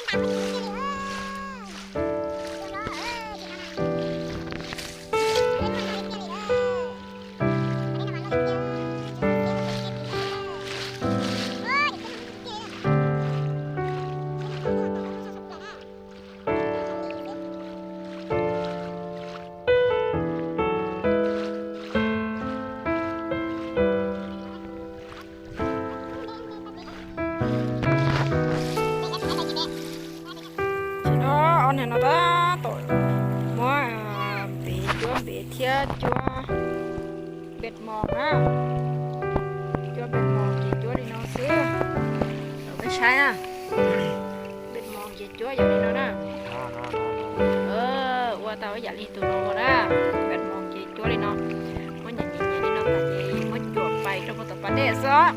Ces no ob niag no tab tom muab npev, cuab npev thiab cuab npej mos na. Cuab npej mos ces cuab li no xwb. Los peb saib na. Npej mos ces cuab yog li no na. Ua tau ib yam li tus no ua na. Npej mos ces cuab li no. Muab nyem nyem li no tas ces muab cuam pais rau puag tom pas dej xwb os.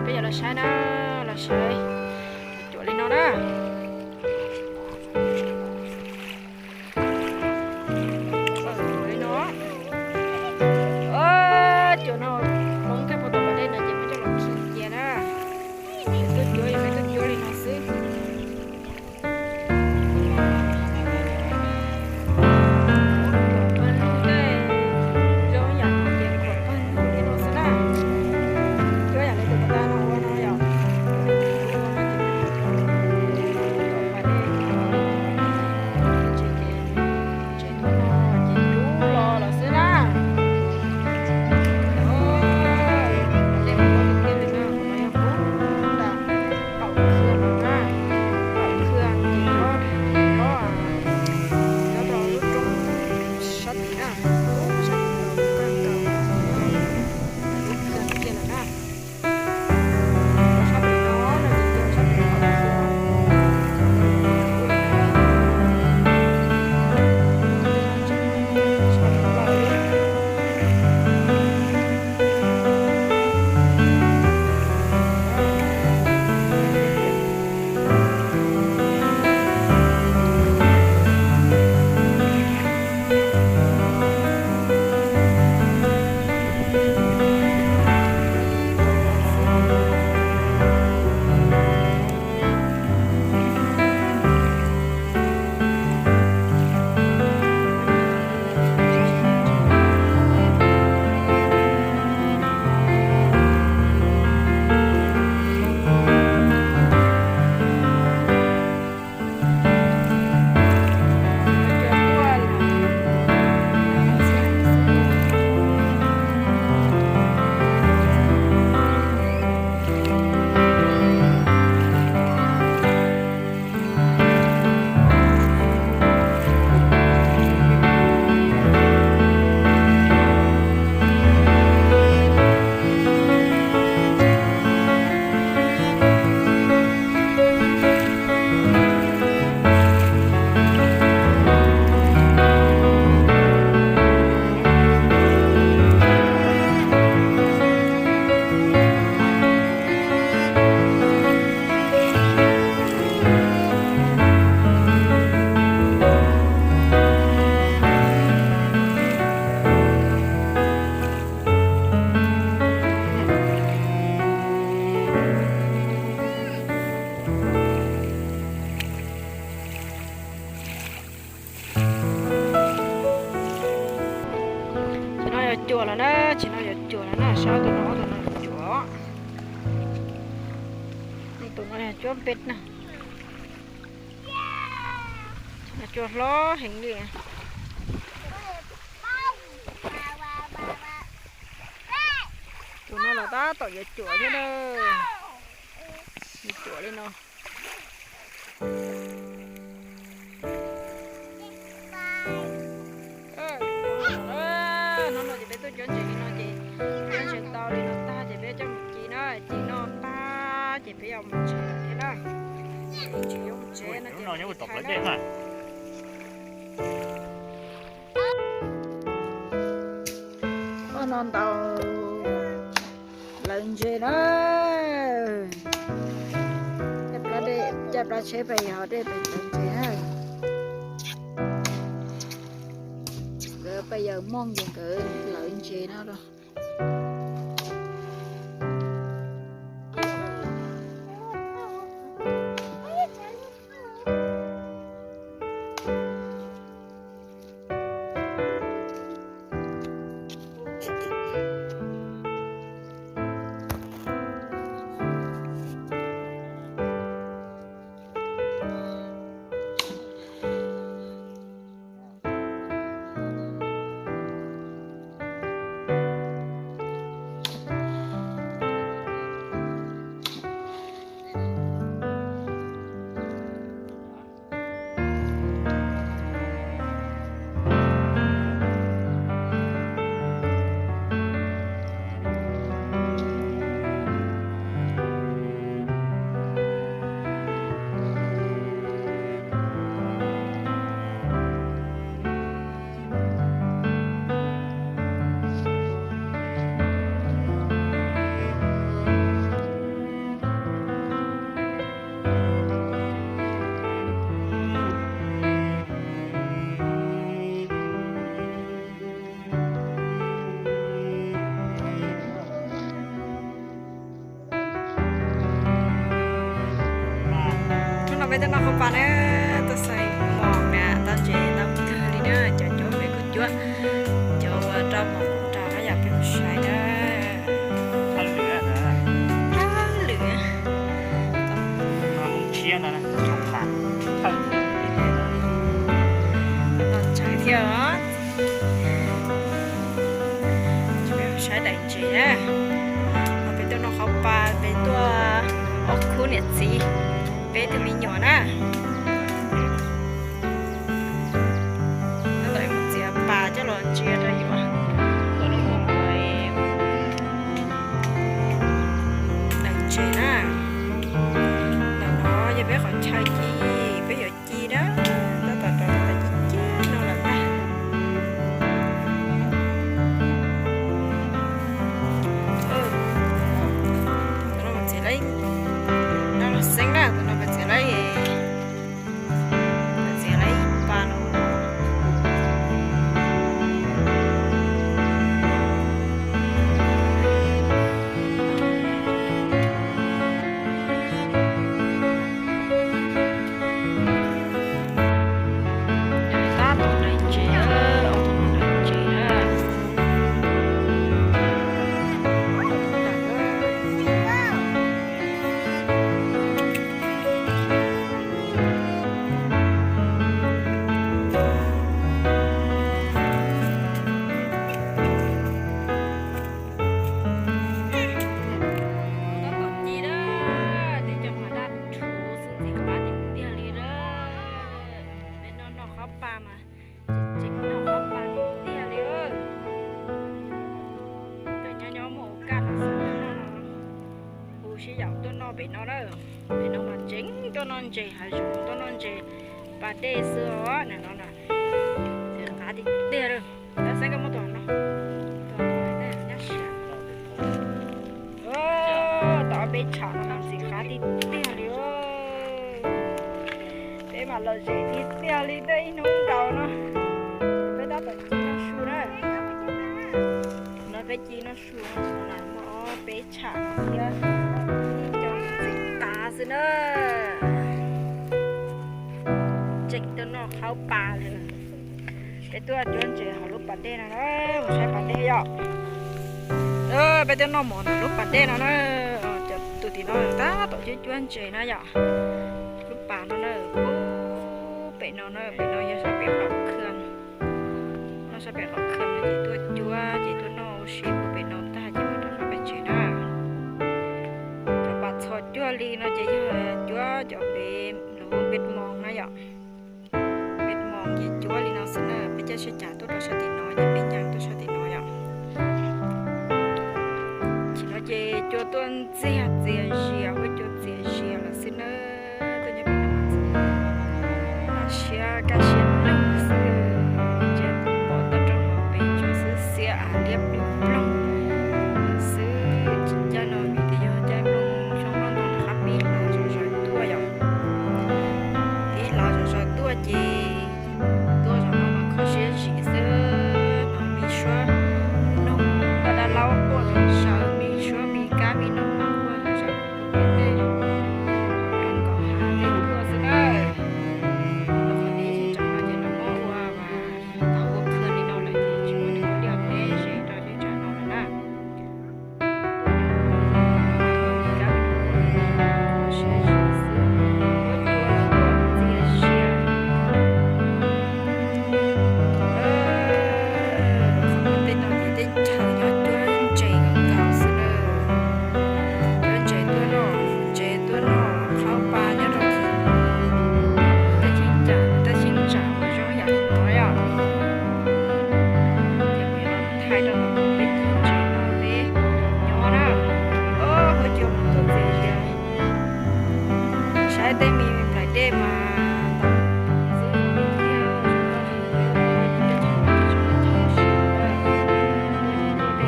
Peb yog los saib na, los saib. Cuam li no na. Cuam li no. Cuam no hloov kiag puag tom pas dej no ces peb coj los khi cia na. Peb tuaj cuab, yog peb tuaj cuab li no xwb. Cuam pawg lug tej zoo yam no ces cuam pawg lug li no xwb na. Cuab yam li tus pas tas no ua no yom. Tom pas dej no, tsev no ces cub los los xwb na. Dej no los tiag li na, qhov no yog qub nram qaum khw no na. Qaum khw ces nyob, nyob, nyob rau lub roob sab tid na. Sab tid los tag nrho, lub khw tiag lawm na. Tsis no yog cuam lawm na, tsis no yog cuam lawm na, sab tus no, tus no yog cuam. Tus no yog cuab npej na. Tsis no cuam hlob heev li. Tus no los tab tom yuav cuam thiab na. Yuav cuam li no. Hnub no ces peb tuaj cuab ntses li no ces cuab ntses tau li no tag ces peb coj mus ci na, ci noj tag ces peb yuav mus tsev thiab na. Tsis yuav mus tsev no ces mus thaij na. Hnub no ntaus lawv ntses na. Caij plab tsheb pes yog dej pes ntawd ntses na. Nkawd pes yawg Mooj ces nkawd lawv ntses no rau. Peb tuaj noj qhauv paj na, tuaj xaim mos na, tau ntses tau kawg li na, cov cuab peb kuj cuab, cov uas rau mos rau no yom, peb mus saib na. Thawj lwm, thawj lwm, no mus tshiab ntawd, no tsawg thiab os. Peb mus saib daim ntses na, peb tuaj noj qhauv paj, peb tuaj ob khub niam txiv, peb tug me nyuam na. Tab tom yuav mus txiav pas coj los ntsia rau yuav. Daim ntses na, ntawm no yog peb qhov chaw ci, peb yuav ci na, tab tom rau ntawm ci ci no lawm ntag. Tus no mas txiav lawm, no los xeeb na, tus no mas txiav lawm, txiav lawm ib pas no. Tab tom daim ntses, ob tug no daim ntses na. Tab tom ci na, tej cov hmab daj rhuv xwb ntxim qab tiag tiag li na. Peb noj noj qhauv paj mas tseem noj qhauv paj tiag tiag li. Tej nyob nyob muaj ua kaj los xwb no, hu sib yaum tuaj noj pem no na. Pem no mas tseem tuaj noj ntses hav zoov, tuaj noj ntses pas dej xwb os, nim no na. Qab tiag tiag li. Tab xeeb koj muab tus no, tus no nyab siav. Tau peb tsham no mas ntxim qab tiag tiag li. Peb mas lom zem tiag tiag li, tej ib hnub nkaus no peb tab tom ci noj su na. No peb ci noj su no, muaj ob peb tsham thiab, ib co ntxim qab xwb na. Tseem tuaj noj qhauv paj lawm. Peb tuaj cuab ntses hauv lub pas dej no na, mus saib pas dej yom. Peb tuaj noj mov ntawm lub pas dej no na. Cov tus tim no tab tom cuab cuab ntses na yom. Lub pas no na, pem no na, pem no yog sab pem qhov khw, noj sab pem qhov khw no ces tuaj cuab ces tuaj noj ua si puag pem no tag ces mus rau sab pem tsev na. Cov pas txhos cuag li no ces yog cuab cov pem lub npej moos na yom. Npej moos ces cuab li no xwb na, peb caij sab cav tuaj rau sab tim no ces peb nyees tuaj sab tim no yom. Chim no ces cua tuaj ntxiag txias zias, huab cua txias zias lawm xwb na. Tuaj nyob pem no mas txias, noj siab kaj siab ploog xwb. Cia pom tau rau hauv pes tsawg xwb, xiab av liab ploog ploog xwb. Caij no vim tias yog caij nplooj xyoob nplooj ntoo rov qab pib hlawv zom zaws tuaj yom. Pib hlawv zom zaws tuaj ces tuaj zaum no mas kho siab zim xwb, hnov me suab noog koj dab laub quaj zom zaws, me suab me kab me noog quaj zom zaws. Tej zoo nkaus hav tej tuaj xwb na. Qhov tib zej tsam no ces lawv muab ua mas tau ua khw li no lawm ces tsis muaj neeg ua liaj teb ze rau zej tsam no lawm na. Tej no ces teb chaws nyob cuab ntses nkaus xwb na. Cuab ntses tuaj noj, ntses tuaj noj qhauv paj nyob rau tej cheeb tsam, tej cheeb tsam mas zoo yam li no yom. Ces kuv yuav los thaij rau ntawm peb tus ntses no peb nyob na. Huab cua tuaj txias zias, saib tej me nplaim dej mas ntau xwb,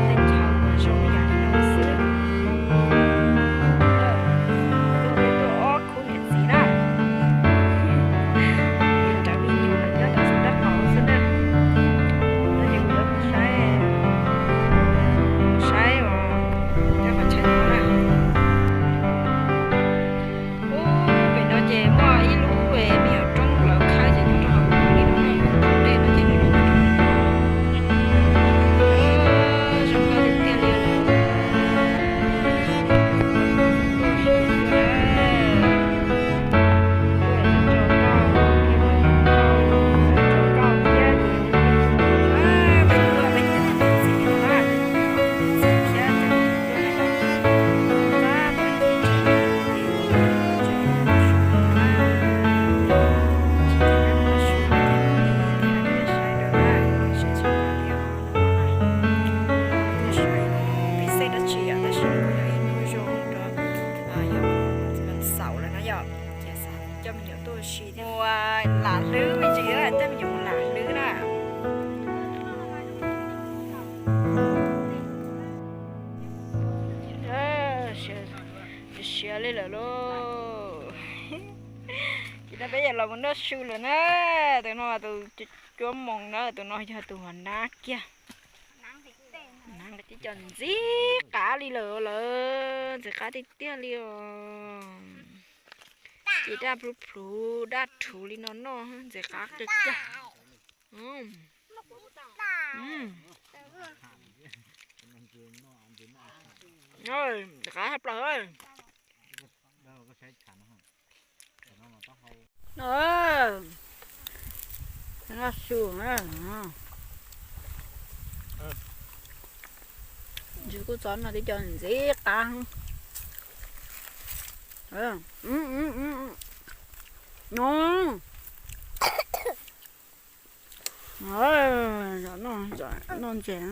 tej chaw mas zoo yam li no xwb. Tuaj peb tuaj ob khub niam txiv na. Rawv me nyuam nyob rau saum dab qau xwb na. No ces kuv yuav mus saib, mus saib os, nyob qhov chaw no na. Ub, pem no ces Mus lam hlwb me ntsis, coj me ntsis mus lam hlwb na. Siav li lawm lauj. Ces no peb yuav los mus noj su lawm na. Tus no tus cuab moos na, tus no yog tus hua nab kiag. Nab tib co ntxim qab li lawm lawm, ntxim qab tiag tiag li os. Ces daj plhuv plhuv daj rhuv li no noj ntxim qab kawg kiag. Ntxim qab tshaj plaws. Noj su na. Ntshe kuj txhob noj tib co ntxim qab. Noj ntses.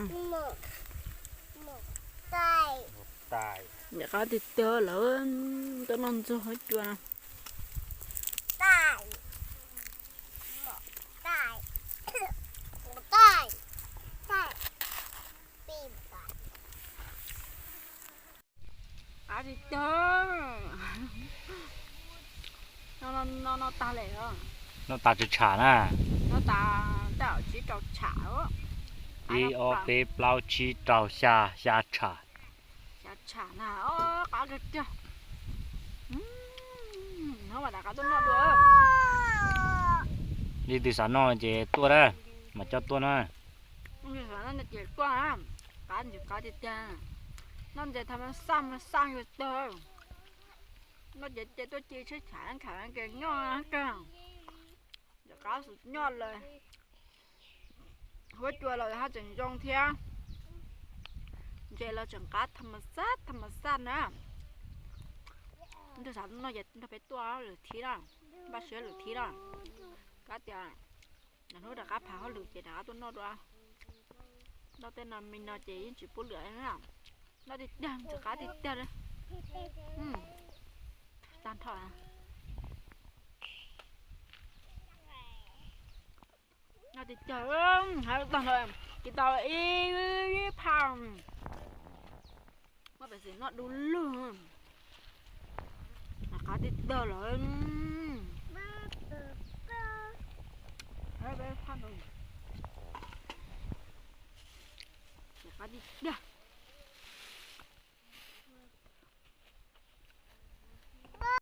Ntxim qab tiag tiag lawm, tuaj noj ntxuag huab cua no. Qab tiag tiag. Noj tag lawm. Noj tas tsham tsham na. Noj tas tej zaum tsib rau tsham. Ib ob peb plaub tsib rau xya, xya tsham. Xya tsham na, qab kawg kiag. Nov mas rov qab tuaj noj dua. Leej twg xav noj ces tuaj na, mam coj tuaj na. Leej twg xav noj ces tuaj na, qab ntxim qab tiag tiag. Noj ntses tham mas xaj mas xaj yuav tag. Noj ces ces tuaj ci tsheb tsham khav ces nyob kawg. Ntxim qab xus nyob lawm. Huab cua los haj tseem zoo thiab. Ntses los tseem qab tham mas xaj tham mas xaj na. Leej twg xav noj ces nrog peb tuaj lwm thib na, npaj siab lwm thib na. Kab tias hnub rov qab phav hauj lwm ces rov qab tuaj noj dua. Noj tej no me no ces yeej tsis pub lwm na. Noj tiag tiag, ntxim qab tiag tiag li. Tag nrho. Noj tiag tiag, tag nrho ces tau ib phaj. Muab pev xwm noj du lug. Qab tiag tiag lawm. Qab tiag tiag.